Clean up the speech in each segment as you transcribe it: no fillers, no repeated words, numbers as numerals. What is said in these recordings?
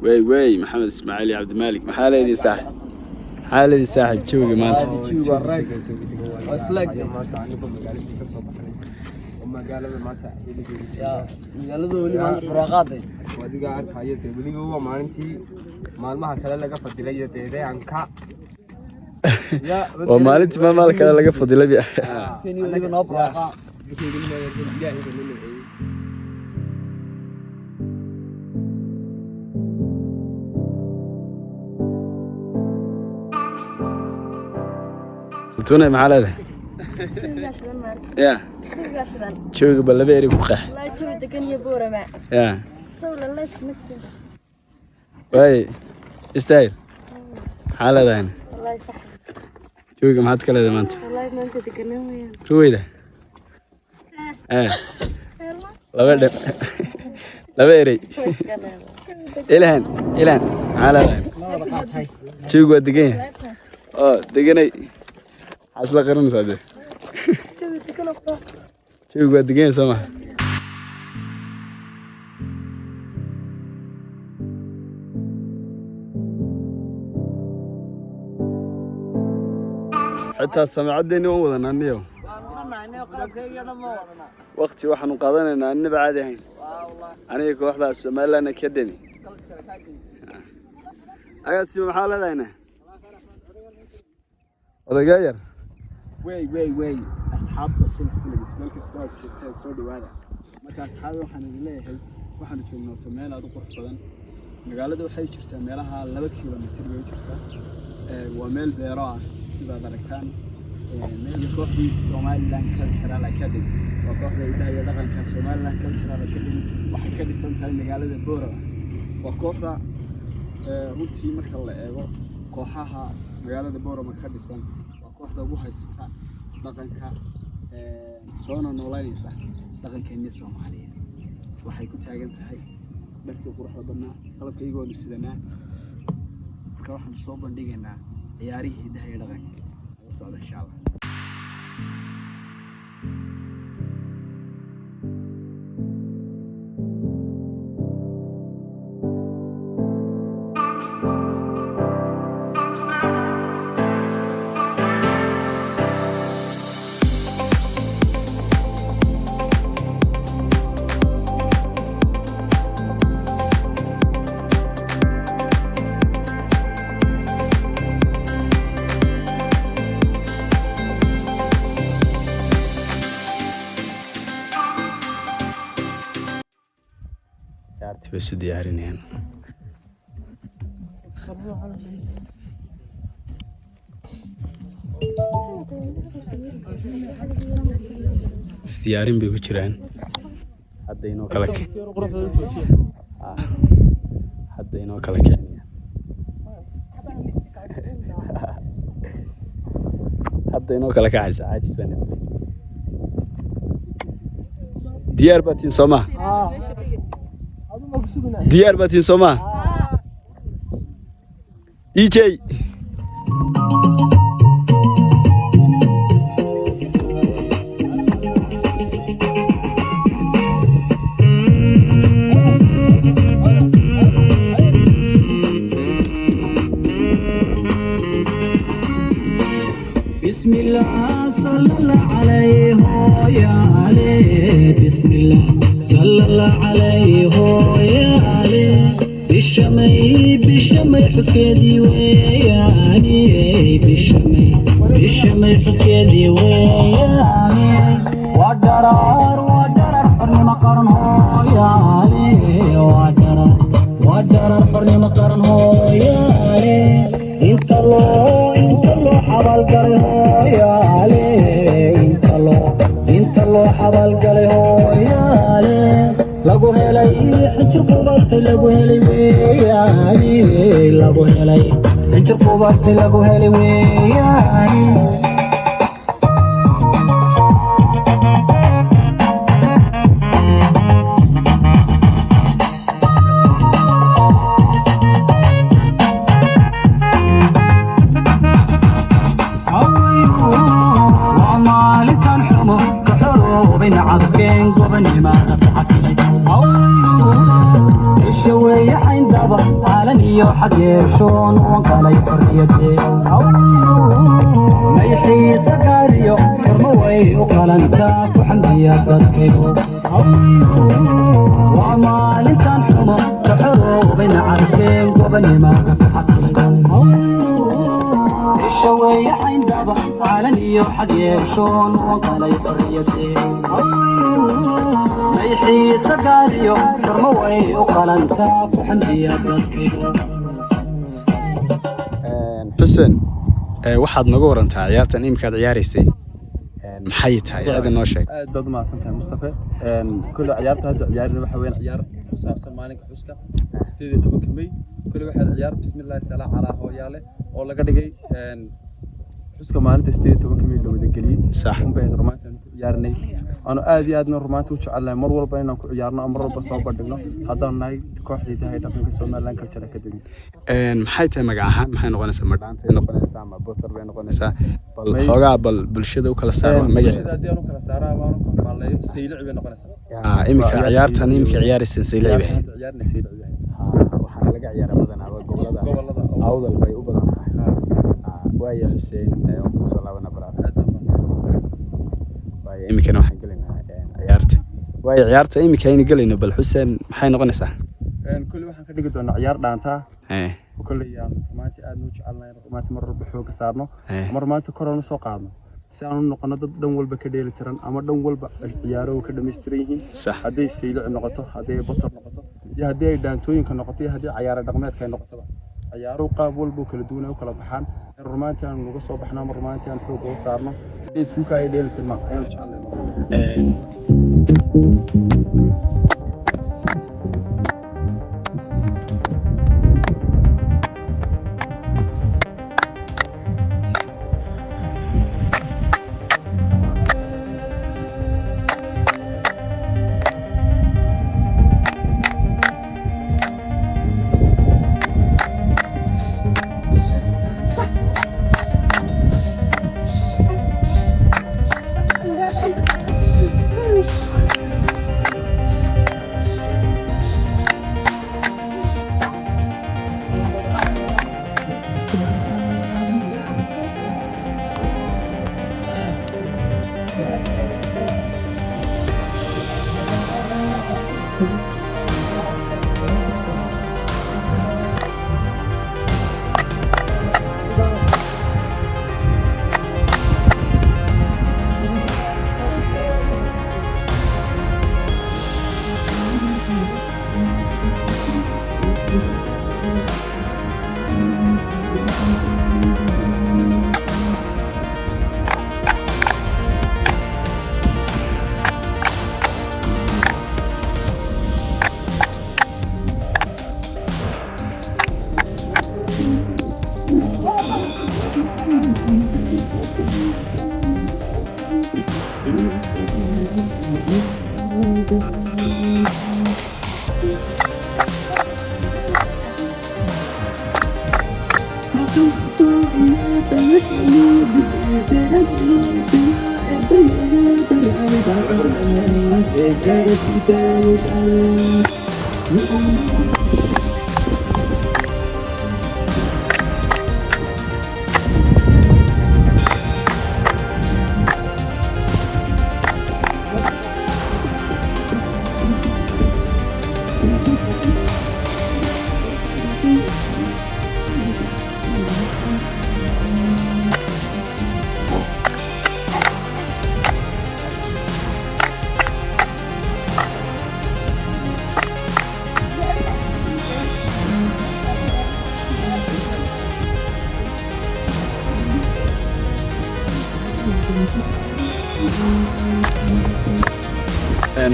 Wey wey, Maxamed Ismaaciil iyo Cabdimaalik, maxaa leedihi saaxib? Maxaa leedihi saaxib jawiga maanta? Magaalada weli maanta barwaaqaaday. Adiga arkaya dee, weliba waa maalintii maalmaha kale laga fadilay deedeanka. Waa maalintii maalmaha kale laga fadilay. Keni weliba noo barwaaqaa. Ilaahay baa noo nimceeyey. Tune, maxaa leedahay ya jawiga? Ba laba eri ku qeex. Ya waay style, maxaa leedahay jawiga? Maxaad ka leedahay maanta ruweyda? Laba dhe, laba erey. Ilhan, Ilhan, maxaa leedahay? Jawigu waa degan yahay oo deganay. Maxaa isla qaranaysaa dee? Jawigu waa degan yahay, soo maha? Xitaa samacaddeenni waan wadanaa niyow. Waqti waxaanu qaadanaynaa annaba caadi ahayn, aniga kooxda Somaliland Academy. Agaasima, maxaa leedahayna odagaa yar? Wey wey wey, asxaabta Sul Films, meel kastoo aad joogtaan, soo dhawaada. Marka asxaabi, waxaan idin leeyahay, waxaanu joognaa horta meel aad u qurux badan. Magaalada waxay jirtaa meelaha 2 kilomitir bay u jirtaa. Waa meel beero ah sidaad aragtaan. Meel kooxdii Somaliland Cultural Academy, waa kooxda hidaha iyo dhaqanka Somaliland Cultural Academy, waxay ka dhisan tahay magaalada Boorama. Waa kooxda runtii marka la eego kooxaha magaalada Boorama ka dhisan, waa kooxda ugu haysata dhaqanka, soona nooleynaysa dhaqankeennii Soomaaliyeed. Waxay ku taagan tahay dharkii quruxda badnaa, qalabka iyagoonu sidanaa. Marka waxaanu soo bandhigaynaa ciyaarihii hidaha iyo dhaqanka. Nala socda, insha Allah. Ciyaartii bay isu diyaarinayaan. Isdiyaarin bay ku jiraan. Hadda inoo kala hadda inoo kala kicinayaan. Hadda inoo kala kacaysa. Caajis baan idin. Diyaar baa tiin, soo maha? Diyaar baa tiin, soo maha? DJ. بسم الله صلى الله عليه يا علي، بسم الله صلى الله عليه يا علي. بالشمي بالشمي حسكدي وياني، بالشمي بالشمي حسكدي وياني. ودرار ودرار حرني مقرن يا علي، ودرار ودرار حرني مقرن يا علي. Inta loo, inta loo xabaalgalay hooyaale, inta loo, inta loo xabaalgalay hooyaale, lagu helay xinjir qubatay, lagu helay weeyaane, lagu helay xinjir qubatay, lagu helay weeyaane. Waa maalintan xumo ka xoroobay nacabkeen, gobonimada ka xasilay. Isha weeye xayndaba. Iyo xad yeeshoon wanqalay xorriyadee may xiisa gaariyo xurmo way u qalantaa ku xamdiya dadkaygu. Waa maalintan xumo ka xoroobay nacabkeen, gobanimada ku xasilay. Isha weeye xayndaba calan iyo xad yeeshoon wanqalay xorriyadee may xiisa gaariyo xurmo way u qalantaa ku xamdiya dadkaygu. Xuseen, waxaad nooga warantaa ciyaartan iminkaad ciyaaraysay. Maxay tahay? Cida noo sheeg. Aad baad u mahadsan tahay, Mustafe. Kulle ciyaarta hadda ciyaarina waxa weeyaan ciyaar ku saabsan maalinka xuska 18-ka May. Kulle waxaa ciyaar bismillahi salaa calaa hooyaale oo laga dhigay xuska maalinta 18-ka May la wada geliyey. Unbay ahayd rumaanta aan ku ciyaarinay. Aanu aad iyo aadna rumaanta u jecelnahay mar walba inaan ku ciyaarno ama mar walba soo bandhigno haddaan nahay kooxdii tahay dhaqanka Somaliland Culture Academy. Maxay tahay magac ahaan? Maxay noqonaysaa? Ma dhaantay noqonaysaa ma botor bay noqonaysaa? Bal xoogaa bal bulshada u kala saar wax Bulshada magaceeda. Haddii aan u kala saaro ama aan u kala faalleeyo, saylici bay noqonaysaa. Iminka Waa ciyaar ciyaartan saylici. Iminka ciyaaraysan saylici bay ahayd. Ciyaarta ciyaarna saylici bay ahayd. Waxaana laga ciyaaraa badanaa waa gobolada Gobolada. Awdal bay u badan tahay. Waaya Xuseen, waan kugu soo laabanaa baraar. Aad baad mahadsan. Waaya, iminkana waxaan gelaynaa ciyaarta. Waaya, ciyaarta iminka aynu gelayno, bal Xuseen, maxay noqonaysaa? Kulli waxaan ka dhigi doonaa ciyaar dhaantaa. Kolley aan rumaantii aad u jecelnahay in rumaantii mar walba xooga saarno ama rumaantii kor aan usoo qaadno si aan u noqono dad dhan walba ka dheeli tiran ama dhan walba ay ciyaaruhu ka dhammaystiran yihiin, hadday saylici noqoto, hadday botor noqoto, iyo haddii ay dhaantooyinka noqoto, iyo haddii cayaaro dhaqameedka ay noqotoba. Ciyaaruhu qaab walba oo kala duwan ay u kala baxaan in rumaantii aan uga soo baxno ama rumaantii aan xooga u saarno si iskuulka ay dheeli tirmaan ayaan jecelnahay mar walba.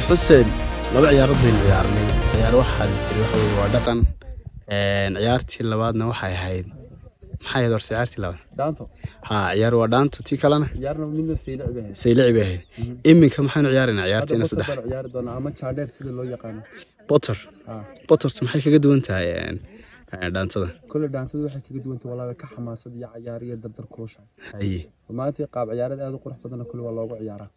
Xuseen, laba ciyaarood baynu ciyaarnay. Ciyaar waxaad tiri waxa weye waa dhaqan. Ciyaartii labaadna waxay ahayd, maxay ahayd horse ciyaartii labaad? Dhaanto. Ha, ciyaar waa dhaanto, tii kalena? Ciyaarna midna saylici bay ahayd. Saylici bay ahayd. Iminka maxaynu ciyaaraynaa? Hadda Ciyaartiina botor saddex baan ciyaari doonaa ama jaandheer sida loo yaqaano. Botor. Botortu maxay kaga duwan tahay dhaantada? Kolley dhaantada waxay kaga duwantay, walaa way ka xamaasad iyo cayaar iyo dardar kulushahay. Maanta qaab ciyaareed aad u qurux badanna kolley waa loogu ciyaaraa.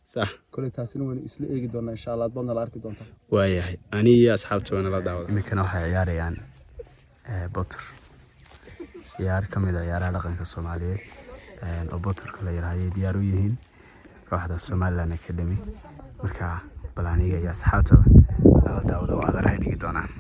Kolley taasina waynu isla eegi doonaa insha Allah, aad baadna la arki doontaa. Waayahay, ani iyo asxaabta waa nala daawada. Iminkana waxay ciyaarayaan botor. Ciyaar ka mid ah ciyaaraha dhaqanka Soomaaliyeed oo botorka la yiraahdo ayay diyaar u yihiin kooxda Somaliland Academy. Marka bal aniga iyo asxaabtaba nala daawada oo aad dhigi doonaan.